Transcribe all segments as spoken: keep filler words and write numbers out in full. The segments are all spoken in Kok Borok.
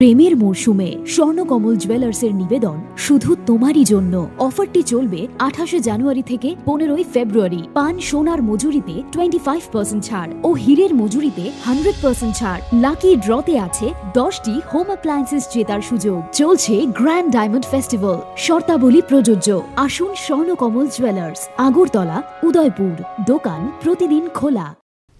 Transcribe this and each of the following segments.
প্রেমের মরশুমে স্বর্ণকমল জুয়েলার্সের নিবেদন শুধু তোমারই জন্য। অফারটি চলবে আঠাশে জানুয়ারি থেকে পনেরোই ফেব্রুয়ারি। পান সোনার মজুরিতে টোয়েন্টি ফাইভ পার্সেন্ট ছাড় ও হীরের মজুরিতে হান্ড্রেড পার্সেন্ট ছাড়। লাকি ড্রতে আছে দশটি হোম অ্যাপ্লায়েন্সেস জেতার সুযোগ। চলছে গ্র্যান্ড ডায়মন্ড ফেস্টিভ্যাল, শর্তাবলী প্রযোজ্য। আসুন স্বর্ণকমল জুয়েলার্স, আগরতলা, উদয়পুর। দোকান প্রতিদিন খোলা।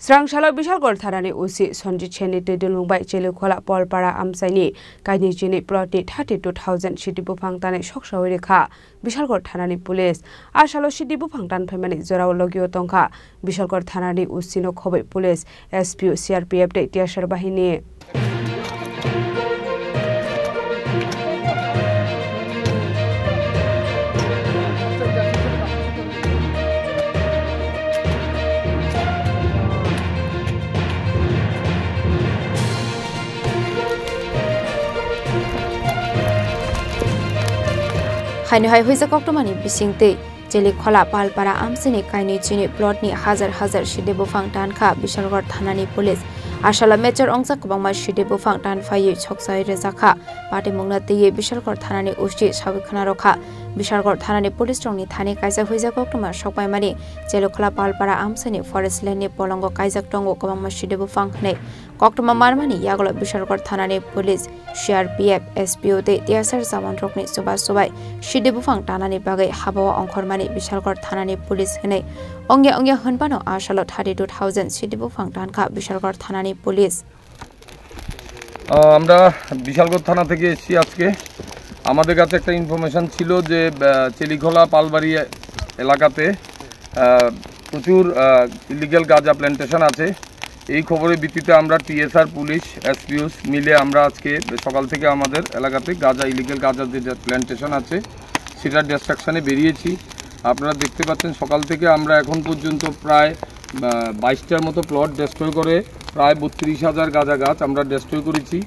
Srangkhela Bishalgarh thanani O C Sanjit Sen ni twi dulmung bai Chelikhola Palpara amchaini kainwi chini plot ni thirty two thousand sidi buphang tanwi soksawi rwkha Bishalgarh thanani police. A salo sidi buphang tanphaimani jorao logio tongkha Bishalgarh thanani O C no khoboi police, S P O, C R P F tei T S R bahini. Haino hai huijak koktwmani bisingtwi Chelikhola Palpara amchaini kainwi chini plot ni hajar hajar sidi buphang tankha Bishalgarh thanani police. A salo mechar wngjak kwbangma sidi buphang tanphaiwi soksawi rwjakha. Patimungno twiwi Bishalgarh thanani O C sawi khwnarokha. Bishalgarh thanani police rokni thani kaisa huijak koktwma sokpaimani Chelikhola Palpara amchaini forest land ni bolongo kaijak tongo kwbangma sidi buphang hwnwi. Koktwma manmani yagulo Bishalgarh thanani police, C R P F, S P O tei T S R jawan rokni chuba chubai sidi buphang tanani bagwi habao ongkhormani Bishalgarh thanani police hwnwi. Ongya ongya hwnphano a salo thirty two thousand sidi buphang tankha Bishalgarh thanani police. আহ, আমরা বিশালগড় থানা থেকে এসেছি আজকে। আমাদের কাছে একটা ইনফরমেশন ছিল যে, আহ, চেলিখোলা পালবাড়ি এলাকাতে, আহ, প্রচুর, আহ, ইলিগ্যাল গাঁজা প্ল্যান্টেশন আছে। এই খবরের ভিত্তিতে আমরা টিএসআর, পুলিশ, এসপিওস মিলে আমরা আজকে সকাল থেকে আমাদের এলাকাতে গাঁজা, ইলিগ্যাল গাঁজার যে, যে প্ল্যান্টেশন আছে, সেটার ডিস্ট্রাকশনে বেরিয়েছি। আপনারা দেখতে পাচ্ছেন, সকাল থেকে আমরা এখন পর্যন্ত প্রায়, আহ, বাইশটার মতো প্লট ডেস্ট্রয় করে প্রায় বত্রিশ হাজার গাঁজা গাছ আমরা ডেস্ট্রয় করেছি।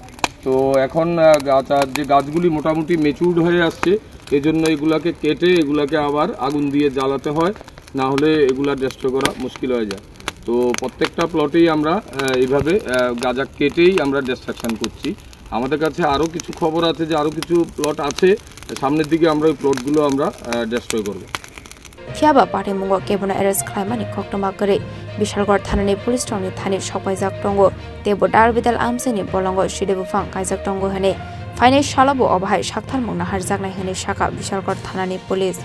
তো এখন, আহ, গাছ, আর যে গাছগুলি মোটামুটি ম্যাচিউরড হয়ে আসছে, এজন্য এগুলাকে কেটে এগুলাকে আবার আগুন দিয়ে জ্বালাতে হয়, না হলে এগুলা ডেস্ট্রয় করা মুশকিল হয়ে যায়। তো প্রত্যেকটা প্লটেই আমরা, আহ, এইভাবে, আহ, গাঁজা কেটেই আমরা ডিস্ট্রাকশন করছি। আমাদের কাছে আরও কিছু খবর আছে যে আরও কিছু প্লট আছে, সামনের দিকে আমরা ওই প্লটগুলো আমরা, আহ, ডেস্ট্রয় করব। Phiya ba patimung o kebono arrest khlaimani koktwma kwrwi Bishalgarh thanani police rokni thani sokpaijak tongo, teibo darbidal amchaini bolongo sidi buphang kaijak tongo hwnwi. Phainai salo bo obo hai saktharmung naharjaknai hwnwi sakha Bishalgarh thanani police.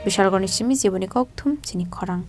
Bishalgarhni simi Jiboni Kokthum, chini khorang.